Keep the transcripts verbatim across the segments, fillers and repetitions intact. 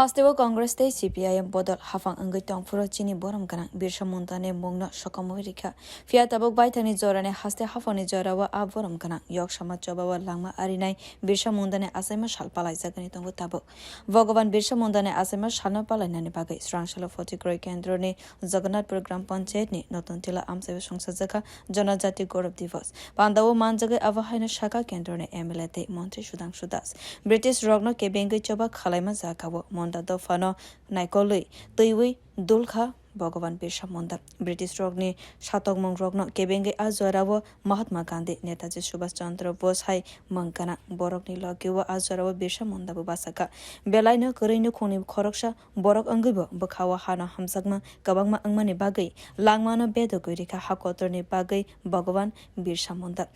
Hasteo Congress tei C P I M bodol haphang wngwi tongphuru chini borom gwnang Birsa Mundani mungno sokomwi rikha. Phiya tabuk baithangni jorani haste haphangni jorao a borom gwnang yok sama chobao langma arinai Birsa Mundani achaima sal palaijagani tongo tabuk. Bhagwan Birsa Mundani achaima salno palainani bagwi swrangsalo Photogroi kendroni Jagannathpur Gram Panchayatni Notun Tila amchaio songsajakha Janajati Gaurav Divas. Pandao manjagwi abo haino sakha kendroni M L A tei montri Sudhangshu Das. British rokno kebengwi choba khalaima jagao Munda dophano naikolwi twiwi dulkha Bhagwan Birsa Munda. British rokni satokmung rokno kebengwi a jorao Mahatma Gandhi, Netaji Subhash Chandra Bose hai mung gwnang borokni logio a jorao Birsa Munda bo bachakha. Belaino kwrwi nukhungni khoroksa borok wngwibo bwkhao hano hamjakma kwbangma wngmani bagwi langmano bedogwi rikha ha kotorni bagwi Bhagwan Birsa Munda.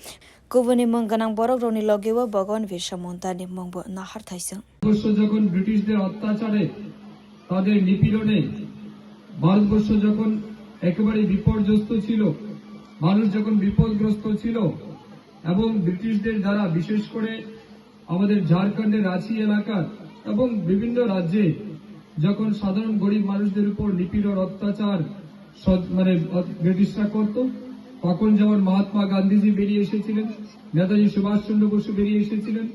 Kubuni mung gwnang borok rokni logio Bhagwan Birsa Munda ni mungbo nahar thaisung. Bharatvarsha যখন ব্রিটিশদের অত্যাচারে, তাদের নিপীড়নে ভারতবর্ষ যখন একেবারে বিপর্যস্ত ছিল, মানুষ যখন বিপদগ্রস্ত ছিল এবং ব্রিটিশদের দ্বারা বিশেষ করে আমাদের ঝাড়খণ্ডের রাঁচি এলাকার এবং বিভিন্ন রাজ্যে যখন সাধারণ গরিব মানুষদের উপর নিপীড়ন, অত্যাচার, সৎ-, মানে, অত-, ব্রিটিশরা করত, তখন যেমন মহাত্মা গান্ধীজি বেরিয়ে এসেছিলেন, নেতাজি সুভাষচন্দ্র বসু বেরিয়ে এসেছিলেন,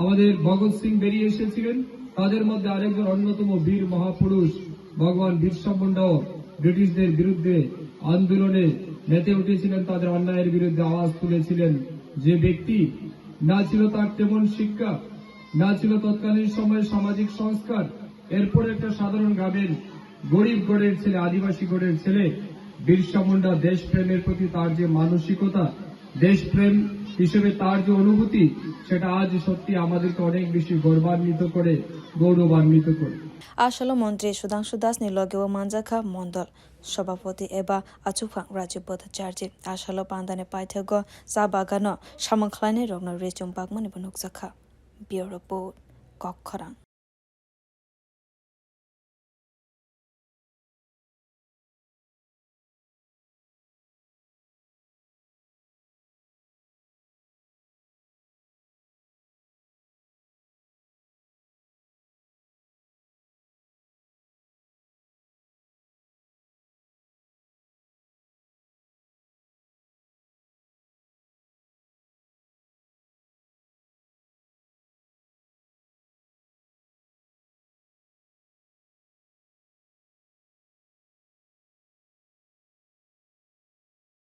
আমাদের ভগৎ সিং বেরিয়ে এসেছিলেন, তাদের মধ্যে আরেকজন অন্যতম বীর মহাপুরুষ ভগবান বিরসা মুন্ডাও ব্রিটিশদের বিরুদ্ধে আন্দোলনে মেতে উঠেছিলেন, তাদের অন্যায়ের বিরুদ্ধে আওয়াজ তুলেছিলেন। যে ব্যক্তি না ছিল তার তেমন শিক্ষা, না ছিল তৎকালীন সময়ে সামাজিক সংস্কার, এরপর একটা সাধারণ গ্রামের গরিব ঘরের ছেলে, আদিবাসী ঘরের ছেলে বিরসা মুন্ডা দেশপ্রেমের প্রতি তার যে মানসিকতা, দেশপ্রেম হিসেবে তার যে অনুভূতি, সেটা আজ সত্যি আমাদেরকে অনেক বেশি গৌরবান্বিত করে, গৌরবান্বিত করে। Asalo montri Sudhangshu Das ni logio manjakha mondol sabhapati eba achuphang Rajiv Bhattacharjee. Asalo pandani paithago cha bagano samung khlainai rokno rechum bakmani bo nukjakha. Bureau Report, Kokkhorang.